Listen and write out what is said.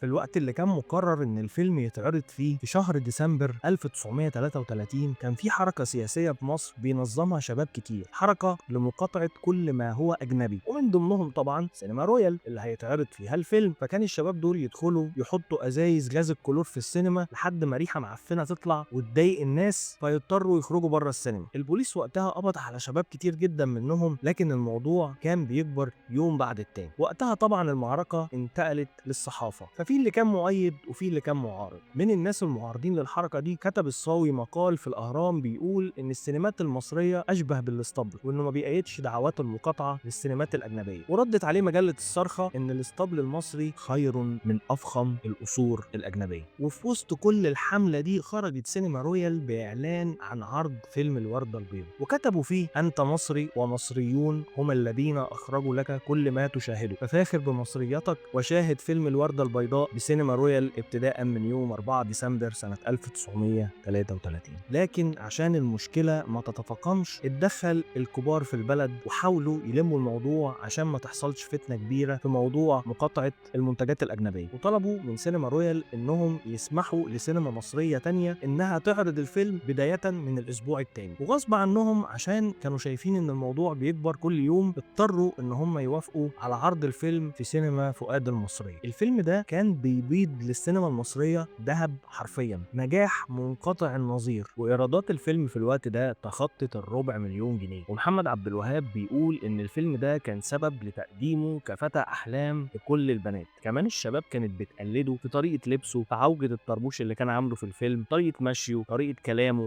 في الوقت اللي كان مقرر إن الفيلم يتعرض فيه في شهر ديسمبر 1933، كان في حركة سياسية في مصر بينظمها شباب كتير، حركة لمقاطعة كل ما هو أجنبي، ومن ضمنهم طبعا سينما رويال اللي هيتعرض فيها الفيلم. فكان الشباب دول يدخلوا يحطوا ازايز غاز الكلور في السينما لحد ما ريحة معفنة تطلع وتضايق الناس، فيضطروا يخرجوا بره السينما. البوليس وقتها قبض على شباب كتير جدا منهم، لكن الموضوع كان بيكبر يوم بعد التاني. وقتها طبعا المعركة انتقلت للصحافة، ففي اللي كان مؤيد وفي اللي كان معارض. من الناس المعارضين للحركة دي كتب الصاوي مقال في الأهرام بيقول إن السينمات المصرية أشبه بالاسطبل، وإنه ما بيأيدش دعوات المقاطعة للسينمات الأجنبية. وردت عليه مجلة الصرخة إن الاسطبل المصري خير من أفخم القصور الأجنبية. وفي وسط كل الحملة دي خرجت سينما رويال بإعلان عن عرض فيلم الوردة البيضاء، وكتبوا فيه: أنت مصري ومصريون هم الذين أخرجوا لك كل ما تشاهده، ففاخر بمصريتك وشاهد فيلم الوردة البيضاء بسينما رويال ابتداء من يوم 4 ديسمبر سنة 1933. لكن عشان المشكلة ما تتفاقمش اتدخل الكبار في البلد وحاولوا يلموا الموضوع عشان ما تحصلش فتنة كبيرة في موضوع مقاطعة المنتجات الأجنبية، وطلبوا من سينما رويال إنهم يسمحوا لسينما مصرية تانية إنها تعرض الفيلم بداية من الأسبوع التاني. وغصب عنهم عشان كانوا شايفين إن الموضوع بيكبر كل يوم، اضطروا إن هم يوافقوا على عرض الفيلم في سينما فؤاد المصرية. الفيلم ده كان بيبيض للسينما المصرية ذهب حرفيا، نجاح منقطع النظير، وإيرادات الفيلم في الوقت ده تخطت 250,000 جنيه. ومحمد عبد الوهاب بيقول إن الفيلم ده كان سبب لتقديمه كفتى أحلام لكل البنات. كمان الشباب كانت بتقلده في طريقة لبسه، في عوجة الطربوش اللي كان عامله في الفيلم، طريقة مشيه، طريقة كلامه.